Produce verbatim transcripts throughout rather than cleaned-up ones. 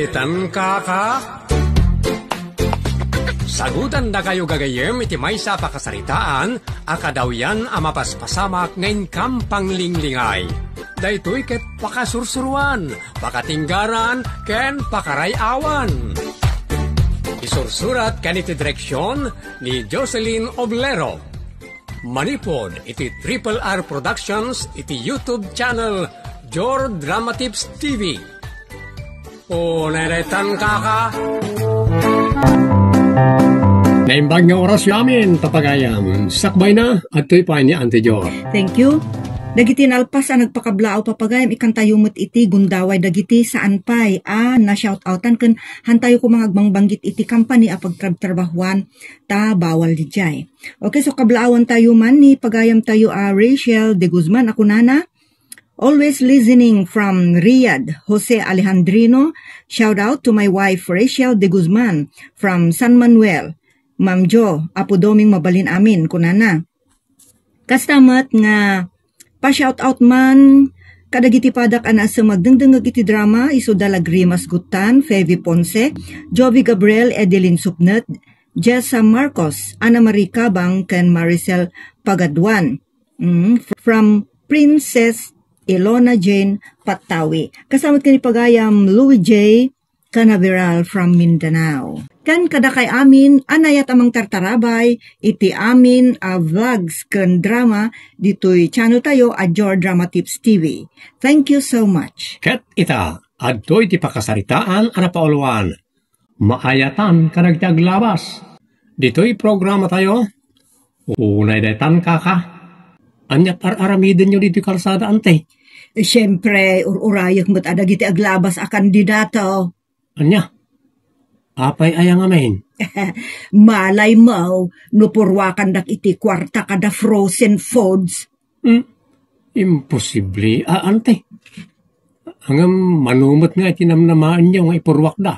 Tan kaka? Sagutandakayo gagayyem iti maysa a pakasaritaan a kadawyan a mapaspasamak nga inkam panglinglingay. Daytoy ket pakasursuruan, pakatinggaran, ken pakaray-awan. Isursurat ken iti direksion ni Jocelyn Oblero. Manipud iti Triple R Productions iti YouTube channel Jor Drama Tips T V. O, neretan kaka. Naimbag nga oras yamin, papagayam. Sakbay na, adtoy pay ni Auntie Jor. Thank you. Dagiti nalpas a nagpakablaaw, papagayam, ikantayo met iti gundaway dagiti saan pay a na-shout-outan ken hantayo koma nga agbangbangit iti company a pagtrabtrabahuan ta bawal dijay. Okay, so kablaawan tayo man ni pagayam tayo a Rachel de Guzman a kunana, "Always listening from Riyadh, Jose Alejandrino. Shout out to my wife Rachel de Guzman from San Manuel. Ma'am Jo, Apo Doming mabalin amin," kunana. Kasta met nga pa-shout out man kadagiti padak a naasem agdengdengngeg iti drama, isu da Lagrimas Guttan, Fevy Ponce, Jovi Gabriel, Edeline Supnet, Jessa Marcos, Ana Marie Cabang, ken Maricel Pagaduan. Mm, from Princess Ilona Jane Pattawi. Kasta met ken ni pagayam Louis J. Canaveral from Mindanao. Ken kadakay amin a naayat a mangtartarabay iti amin a vlogs ken drama ditoy channel tayo a Jor Drama Tips T V. Thank you so much. Ket ita, adtoy ti pakasaritaan a napauluan. Maayatan kadagiti aglabas. Ditoy programa tayo, unay daytan, kaka. Ania ti ar-aramidenyo ditoy kalsada, ante? Siempre, ur-urayek met a dagiti aglabas a kandidato. Ania? Apay aya ngamin? Malaymo no purwakandak iti kuarta kada frozen foods. Hmm? Imposible, a, ante. Ngem mano met nga iti namnamaenyo nga ipurwakda?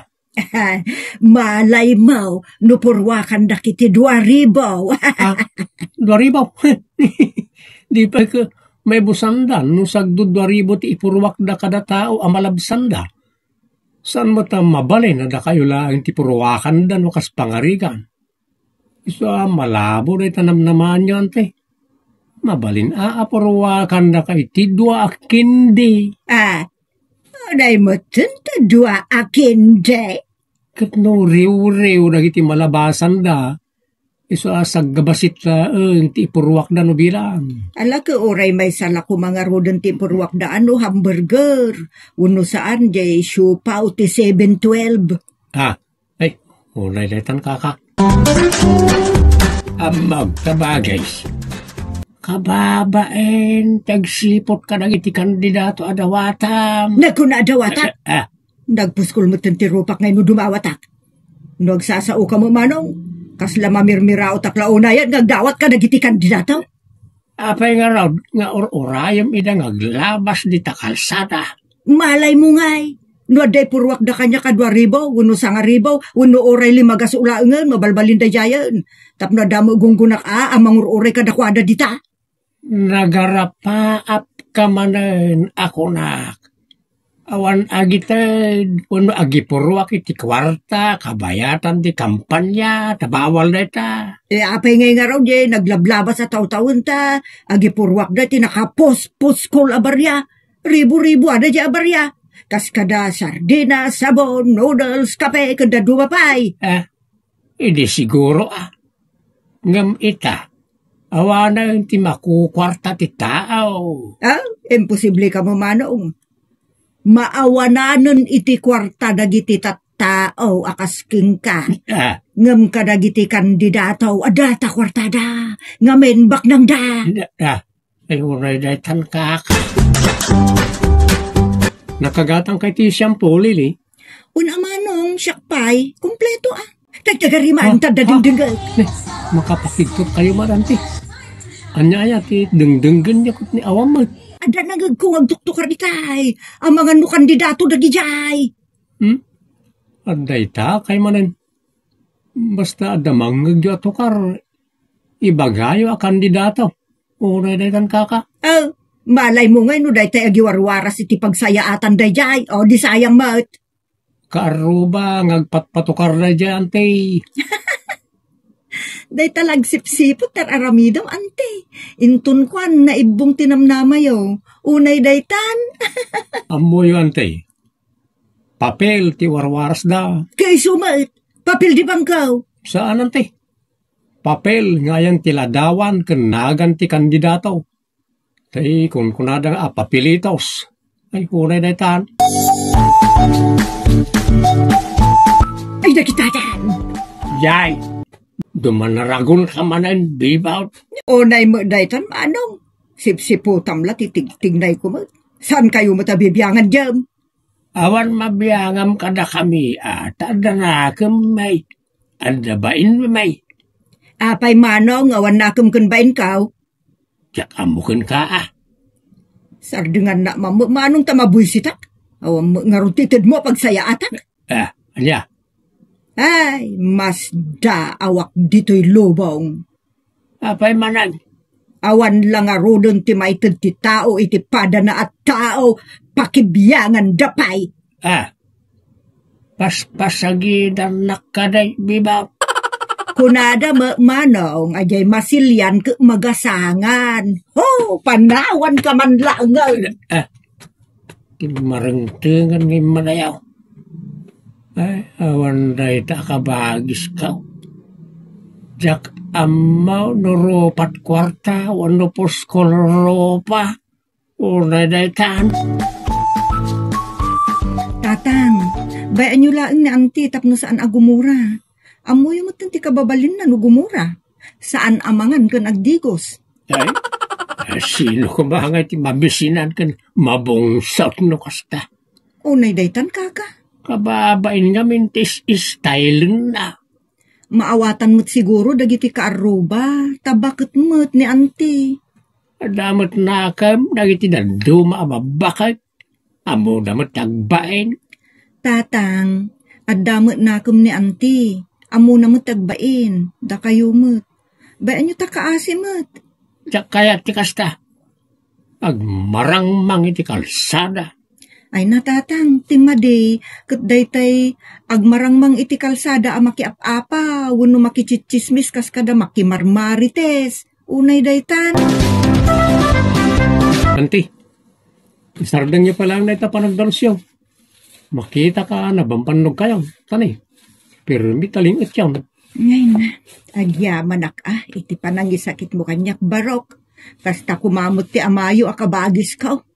Malaymo no purwakandak iti dua ribu. Ah, dua ribu? Di pay ket maibusandan no sagdudua ribu ti ipurwakda kada tao a malabsanda. Saan met a mabalin a dakayo laeng ti purwakanda no kas pangarigan? Isu a malabo dayta namnamaenyo, ante. Mabalin a purwakandaka iti dua a kindi. Ah, uray metten ti dua a kindi. Ket no riwriw dagiti malabasanda, isu a saggabasit laeng ti ipurwakda no bilang. Ala, ket uray maysa la koma ngaruden ti ipurwakda a no hamburger, wenno saan, diay siopaw ti seven twelve. Ah, ay, unay daytan, kaka. Ammok ta bagay. Kababain, ti agsiput kadagiti kandidato a dawatam. Nagkuna a dawatak? Ah, ah. Nagpuskol metten ti rupak nga inno dumawatak. No agsasaoka met, manong, kasla mamirmiraotak la unayat nga agdawat kadagiti kandidato? Apay ngarud nga ur-urayem ida nga aglabas dita kalsada? Malaymo ngay, no adda ipurwakda kaniak a dua ribu, wenno sangaribu, wenno uray lima gasu laengen, mabalbalin daydiayen. Tapno adda met gunggonak a, a mangur-uray kadakuada dita. Nagarapaapka manen a kunak. Awan agited, wenno agipurwak iti kuarta, kabayatan ti kampanya, ta bawal dayta. Eh, apay ngay ngarud, eh, naglablabas a taw-tawen ta, agipurwakda iti nakapuspuskol a baria. Ribu-ribu ada di a baria. Kas kada sardinas, sabon, noodles, kape, ken dadduma pay. Ah, idi siguro, ah. Ngem ita, awanen ti makukuarta ti tao. Ah, imposible kamo, manong. Maawananen iti kuarta dagiti tattao a kas kenka. Ah. Ngem kadagiti kandidato, adda ta kuartada, ngamin baknangda. Ah, ay, uray daytan, kaka. Nakagatangka iti shampoo, Lily? Una, manong, siak pay, kompleto, ah. Tagtagariman, ah, tadda ah. Dingdinggen. Eh, makapakigtot kayo, madam, ti. Anya aya ti dingdinggen niya ket ni awan met. Adda nangegko nga agtuktukar itay. Amangan no kandidato dagijay. Hmm? Adda ita kay manen. Basta adda mangngegyo a tukar, ibagayo a kandidato. Uray daytan, kaka. Oh, malaymo ngay no daytay agiwarwaras iti pagsayaatan dayjay. O, di sayang met. kaarruba nga agpatpatukar daydiay, anti. Dayta la agsipsiput ti ar-aramidem, anti. Inton kuan, naibbong ti namnamayo. Unay daytan. Ammoyo, anti. Papel ti warwarasda. Kayso met, papel di bangko. Saan, anti. Papel nga ayan ti ladawan ken nagan ti kandidato. Tay kunkunada nga apapilitos. Ay, unay daytan. Ay, dagitatan! Yay! Dumanaragon ka manen, Bibaw. Unay met daytan, Manong. Sipsiputam la ti tigtignayko met. Saan kayo met a bibiangan dyan? Awan mabiangam kadakami, a, ta adda nakem, may. Adda bain, may. Apay, Manong, awan nakem ken bainkaw? Diak ammo kenka, a. Sardengannak mammo, Manong, ta mabuisitak. Awan met ngarud ti tedmo a pagsayaatak. A, ania? Ay, masdaawak ditoy lubong. Apay manen? Awan la ngaruden ti maited ti tao iti padana a tao, pakibianganda pay. A, paspasagidannak kadi, Bibaw. Kunada met, Manong, a diay masilian ket magasangan. Ho, panawanka man laengen. A, ti marengtengan nga immadayaw. Ay, awan dayta a kabagisko. Diak ammo no rupat kuarta wenno puskol rupa. Unay daytan. Tatang, bay-anyo laeng ni Auntie tapno saan a gumura. Ammoyo metten ti kababalinna no gumura. Saan a mangan ken agdigos. Ay, sino koma ngay ti mabisinan ken mabungsot no kasta? Unay daytan, kaka. Kababain ngamin ti is-, stylenna. Maawatan met siguro dagiti kaarruba, ta baket met ni Auntie. Adda met nakem dagiti dadduma a babbaket. Ammoda met ti agbain. Tatang, adda met nakem ni Auntie. Ammona met ti agbain. Dakayo met. Bay-anyo ta kaasi met. Diak kayat ti kasta. Agmarangmang iti kalsada. Ay, natatang, ti madi, ket daytay agmarangmang iti kalsada a makiap-apa, wenno makitsitsismis kas kada makimarmarites. Unay daytan. Auntie, isardengyo pay laeng dayta panagdalosyo. Makitaka a nabambannog kayo, tani. Pirmi taling-etyon. Ngay na, agyamanak a, iti panangisakitmo kaniak, Barok. Kasta koma met ti amayo a kabagisko.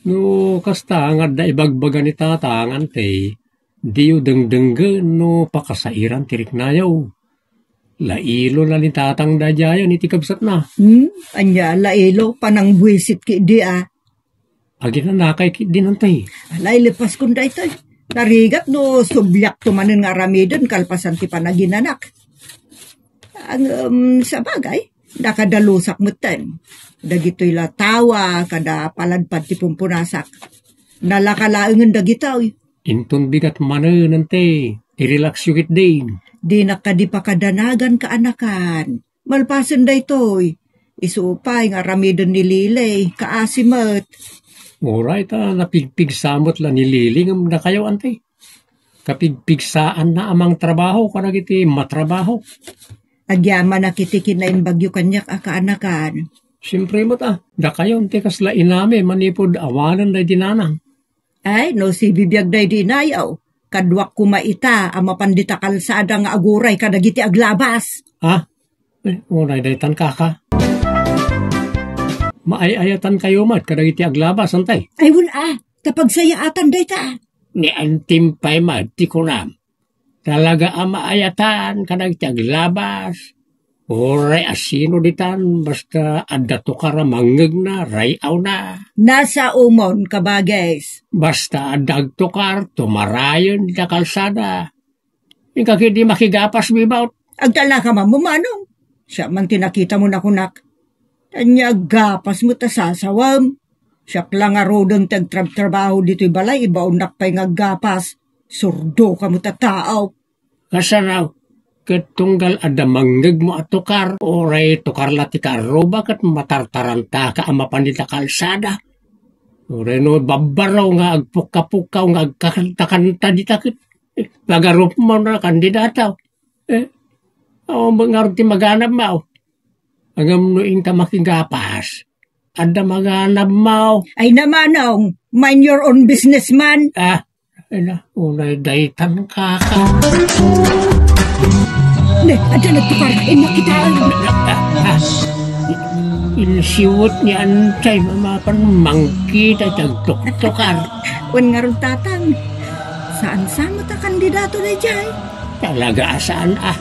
No kasta nga adda ibagbaga ni Tatang, Auntie, diyo dengdenggen no pakasairan ti riknayo. Lailo na ni Tatang daydiayen iti kabsatna. Hmm? Ania, lailo, panangbuisit ketdi a. Aginanakay ketdi, Auntie. Ala, ilepaskon daytoy. Narigat no subliakto manen nga aramiden kalpasan ti panaginanak. Ngem, sabagay, nakadalusak metten. Dagitoy la tawa, kada paladpad ti pumpunasak. Nalaka laengen dagitoy. Inton bigat manen, Auntie, i-relaxyo ketdi. Dinak kadi pakadanagan, kaanakan. Malpasen daytoy, isu pay nga aramiden ni Lily, kaasi met. Uray ta napigpigsa met la ni Lily ngem dakayo, Auntie. Kapigpigsaanna a mangtrabaho kadagiti matrabaho. Agyamanak iti kinaimbagyo kaniak a kaanakan. Siempre met a, dakayo, Auntie, kasla inami manipud awanen daydi nanang. Ay, no sibibiag daydi inayo, kaduak koma ita a mapan dita kalsada nga aguray kadagiti aglabas. Ha? Eh, unay daytan, kaka. Maay-ayatan kayo met kadagiti aglabas, Auntie. Ay, wen a, ta pagsayaatan dayta. Ni Auntie pay met ti kunam. Talaga a maayatan kadagiti aglabas. Uray a sino ditan, basta adda tukar a mangngegna, ray-awna. Nasaomon, kabagis. Basta adda agtukar, tumarayen dita kalsada. Inka ketdi makigapas, Bibaw. Agtalnaka man, Manong. Siak man ti nakitamo, nakunak. Ania aggapas met a sasawem? Siak la ngaruden ti agtrabtrabaho ditoy balay, ibaonnak pay nga aggapas. Surdoka met a tao. Kasano? Ket tunggal adda mangngegmo a tukar, uray tukar la ti kaarruba ket matartarantaka a mapan dita kalsada. Uray no babbaro nga agpukka-pukkaw nga agkakanta-kanta dita ket, eh, pagarupmo na kandidato. Eh, awan met ngarud ti maganabmo. Ngem no inta makigapas, adda maganabmo. Ay na, Manong, mind your own business man. Ah, ay na, unay daytan kaka. Ne, adda nagtukar, inna kitaen. Ah, ah. Insiwet ni Antay, mamapan mangkita ti agtuktukar. Wen ngarud, Tatang, saan sa met a kandidato dayjay? Talaga a saan a.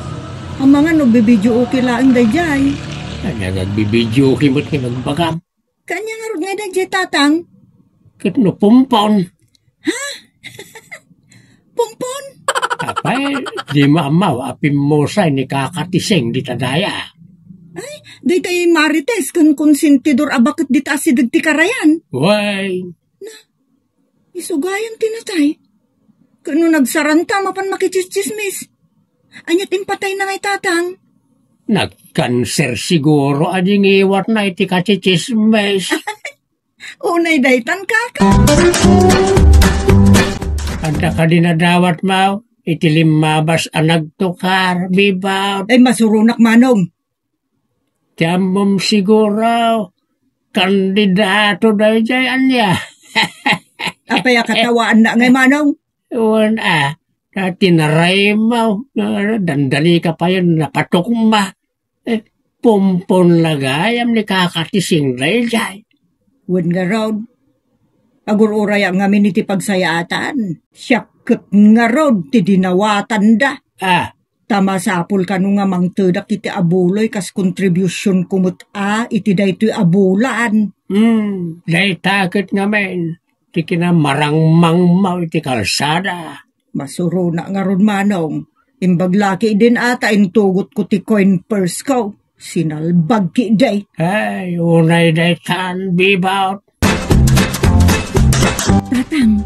Amangan no bibideo okay laeng dayjay. Ania nga agbibideo okay met nga nagbagam? Kanya ngarud nga dayjay, Tatang? Ket no pumpon? Ha? Pumpon? Apay, di maammaw a pimmusay ni Kaka Tising dita daya. Ay, daytay Marites ken konsentidor a baket dita asideg ti karayan. Way. Na, isu gayan ti natay. Ken no nagsaranta, mapan makitsismis. Ania ti impatayna ngay, Tatang? Nagkanser siguro a di ngiwatna iti kachismis. Unay daytan, kaka. Adda kadi nadawatmo iti limmabas a nagtukar, Bibot? Ay, masuronak, Manong. Ti ammom siguro, kandidato dayjay, ania? Apay a katawaanna ngay, Manong? Wen a, ta tinaraymo, ah, dandani ka payen napatukma. Eh, pumpon la gayam ni Kaka Tising dayjay. Wen ngarud, agur-urayak ngamin iti pagsayaatan. Siak ket ngarud ti dinawatanda. Ah. Ta masapul kano nga mangtedak iti abuloy kas kontribusionko met a iti daytoy a bulan. Hmm, dayta ket ngamin ti kinamarangmangmo iti kalsada. Masuronak ngarud, Manong. Imbag la ketdin a ta intugotko ti coin purse ko. Sinalbag ketdi. Ay, unay daytan, Bibot. Tatang,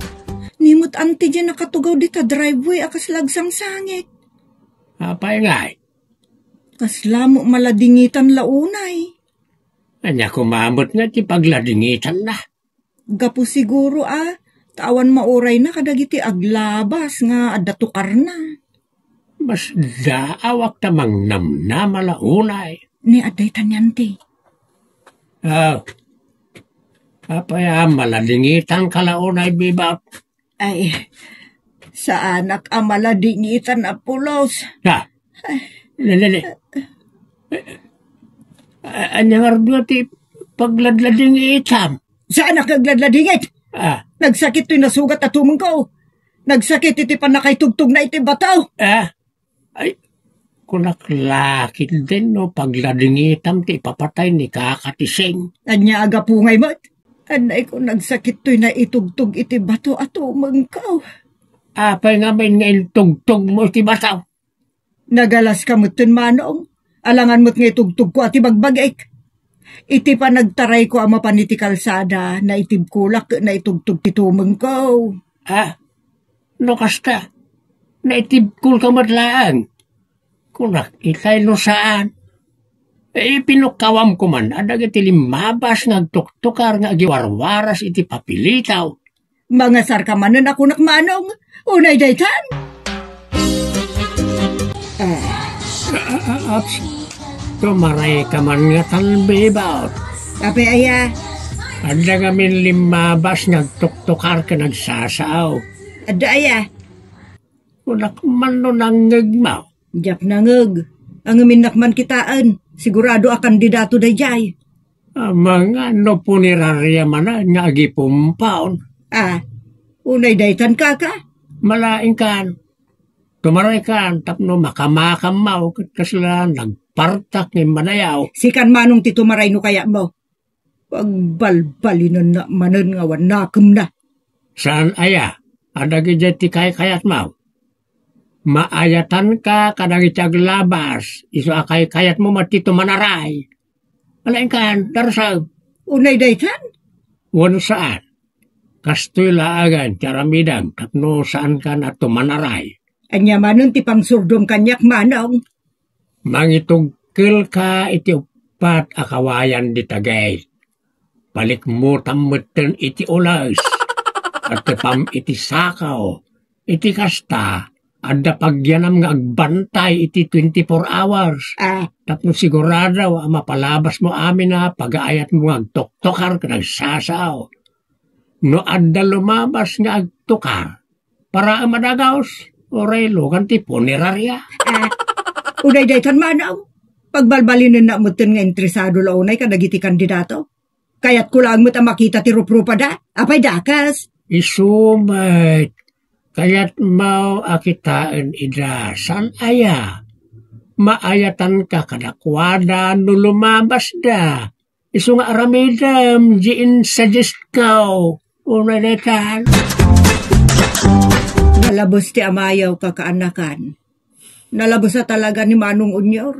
ni met Auntie diay nakatugaw dita driveway a kasla agsangsangit. Apay ngay? Kasla met maladingitan la unay. Ania koma met nga ti pagladingitanna? Gapu siguro a, ta awan maurayna kadagiti aglabas nga adda tukarna. Masdaawak ta mangnamnama la unay. Ni adda itan ni Auntie. Ah, apay a maladingitanka la unay, Bibot? Ay, saanak a maladingitan a pulos. Ah, ne, ne, ne. A-, ania ngarud nga ti pagladladingitam? Saanak nga agladladingit. Ah. Nagsakit toy nasugat a tumengko. Nagsakit iti pannakaitugtogna iti bato. Ah? Ay, kunak la ketdin no pagladingitam ti ipapatay ni Kaka Tising. Ania a gapu ngay met? Anay ko nagsakit toy naitugtog iti bato a tumengko. Apay ngamin nga intugtogmo iti bato? Nagalaska metten, Manong. Alangan met nga itugtogko a ti bagbagik. Iti panagtarayko a mapan iti kalsada, naitibkolak ket naitugtog ti tumengko. Ah, no kasta, naitibkolka met laeng. Kunak itay no saan. Eh, ipinukkawam koman a dagiti limmabas nga agtuktukar nga agiwarwaras iti papilitaw. Mangasarka manen a kunak, Manong. Unay daytan. Ah. Ah, ah, ah, ups. Tumarayka man ngatan, Bibot. Apay aya? Adda ngamin limmabas nga agtuktukar ken agsasao. Adda aya? Kunak man no nangngegmo. Diak nangngeg. Ngem innak man kitaen. Sigurado a kandidato daydiay. Amangan no punerarya manen nga agipumpon. Ah, unay daytan, kaka? Malaingkan. Tumaraykan tapno makamakammaw ket kasla nagpartak nga immanayaw. Sikan manong ti tumaray no kayatmo. Pagbalbalinennak manen nga awan nakemna. Saan aya a dagidiay ti kaykayatmo? Maayatanka kadagiti aglabas, isu a kaykayatmo met ti tumanaray. Alaingkan, Darsag. Unay daytan? Wen saan. Kastoy laengen ti aramidem tapno saankan a tumanaray. Ania manen ti pangsurdom kaniak, manong? Mangitugkelka iti uppat a kawayan dita gate. Palikmutam metten iti ules. Atepam iti sakaw. Iti kasta, adda pagyanam nga agbantay iti twenty-four hours. Ah. Tapno sigurado a mapalabasmo amin a pagaayatmo nga agtoktokar ken agsasao. No adda lumabas nga agtukar, paraem a dagaos, uray lugan ti punerarya. Ah, unay daytan, manong. Pagbalbalinennak metten nga interesado la unay kadagiti kandidato. Kayatko laeng met a makita ti ruprupada. Apay, dakas? Isu met, kayatmo a kitaen ida, saan aya? Maayatanka kadakuada no lumabasda. Isu nga aramidem, di insuggest ko. Unay daytan. Nalabes ti amayo, kakaanakan. Nalabes a talaga ni Manong Unyor.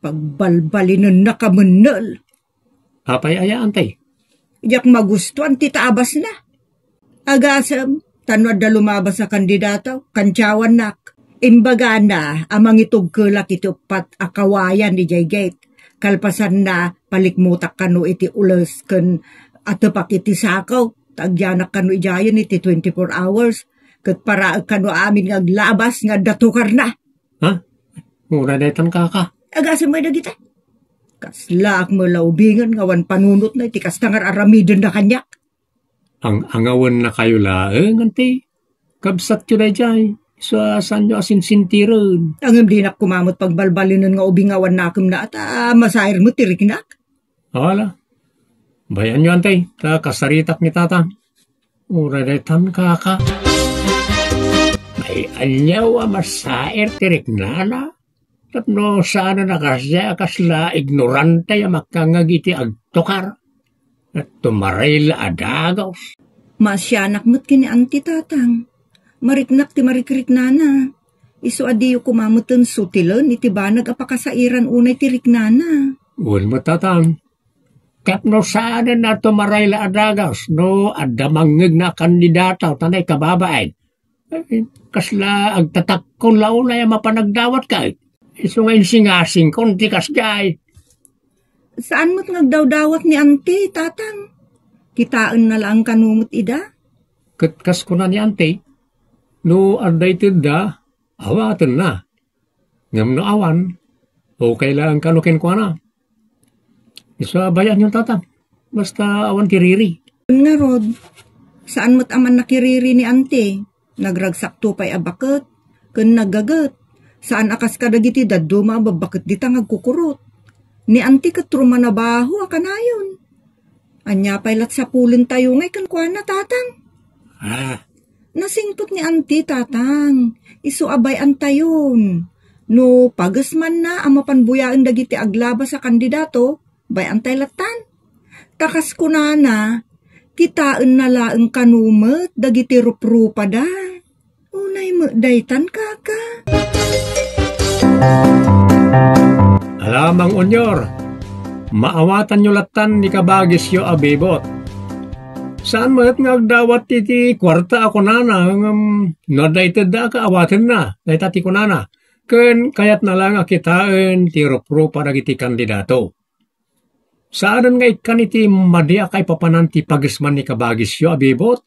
Pagbalbalinennak a mennel. Apay aya, anti? Diak magustuan ti taabasna. Agasem, ta no adda lumabas a kandidato, kantiawannak. Imbagana a mangitugkelak iti uppat a kawayan idiay gate. Kalpasanna, palikmutak kano iti ules ken atepak iti sakaw. Ta agyanak kano idiayen iti twenty-four hours. Ket paraek kano amin nga aglabas nga adda tukarna. Ha? Mura daytan, kaka. Agasem met dagita. Kaslaak met la ubingen nga awan panunotna iti kasta nga ar-aramidenna kaniak. Ang-angawennakayo laeng, anti. Kabsatyo daydiay. Isu a saanyo a sinsintiren. Ngem dinak koma met pagbalbalinen nga ubing nga awan nakemna ta masair met ti riknak. Ala. Bay-anyo, anti, ta kasaritak ni tata. Uray daytan, kaka. Bay-anyo a masair ti riknana. Tapno saanen a kasdiay a kasla ignorante a makangngeg iti agtukar. Ket tumaray la a dagaos. Maasianak met ken ni Anti, Tatang. Mariknak ti marikriknana. Isu a diyo koma meten sutilen iti banag a pakasairan unay ti riknana. Wen met, Tatang. Tapno saanen a tumaray la a dagaos no adda mangngegna a kandidato ta naikababain. Ay, kasla agtatakkon la unay a mapan agdawat kay. Isu nga insingasingkon ti kasdiay. Saan met nga agdawdawat ni Anti, Tatang. Kitaenna laeng kano met ida. Ket kas kuna ni Anti, no adda itedda, awatenna. Ngem no awan, okay laeng kano kenkuana. Isu a bay-anyo, Tatang. Basta awan ti riri. Ngarud, saan met a mannakiriri ni Anti. Nagragsakto pay a baket, ken naggaget. Saan a kas kadagiti dadduma a babbaket dita nga agkukurot. Ni Anti ket rumanabaho a kanayon. Ania pay lat sapulentayo ngay kenkuana, Tatang? Ah. Nasingpet ni Anti, Tatang. Isu a bay-antayon. No pagesmanna a mapan buyaen dagiti aglabas a kandidato, bay-antay lattan. Ta kas kunana, kitaenna laeng kano met dagiti ruprupada. Unay met daytan, kaka. Ala, Mang Unyor, maawatanyo lattan ni kabagisyo a Bebot. Saan met nga agdawat iti kuarta a kunana, ngem no adda itedda, kaawatenna, dayta ti kunana. Ken kayatna laeng a kitaen ti ruprupa dagiti kandidato. Saanen nga ikkan iti madi a kaipapanan ti pagesman ni kabagisyo a Bebot,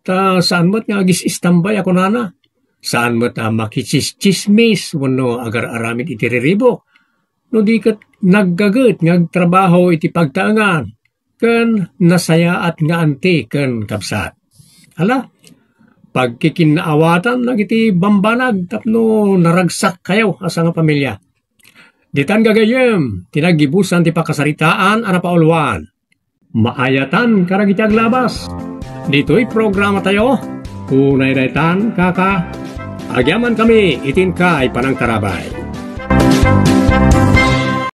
ta saan met nga agis-istambay a kunana. Saan met a makitsistsismis wenno agar-aramid iti riribuk, no di ket naggaget nga agtrabaho iti pagtaengan ken nasayaat nga anti ken kabsat. Ala, pagkikinnaawatan dagiti bambanag tapno naragsak kayo a sangapamilia. Ditan gagayyem ti naggibusan ti pakasaritaan a napauluan. Maayatan kadagiti aglabas. Ditoy programa tayo, unay daytan, kaka, agyaman kami itin kay panangtarabay.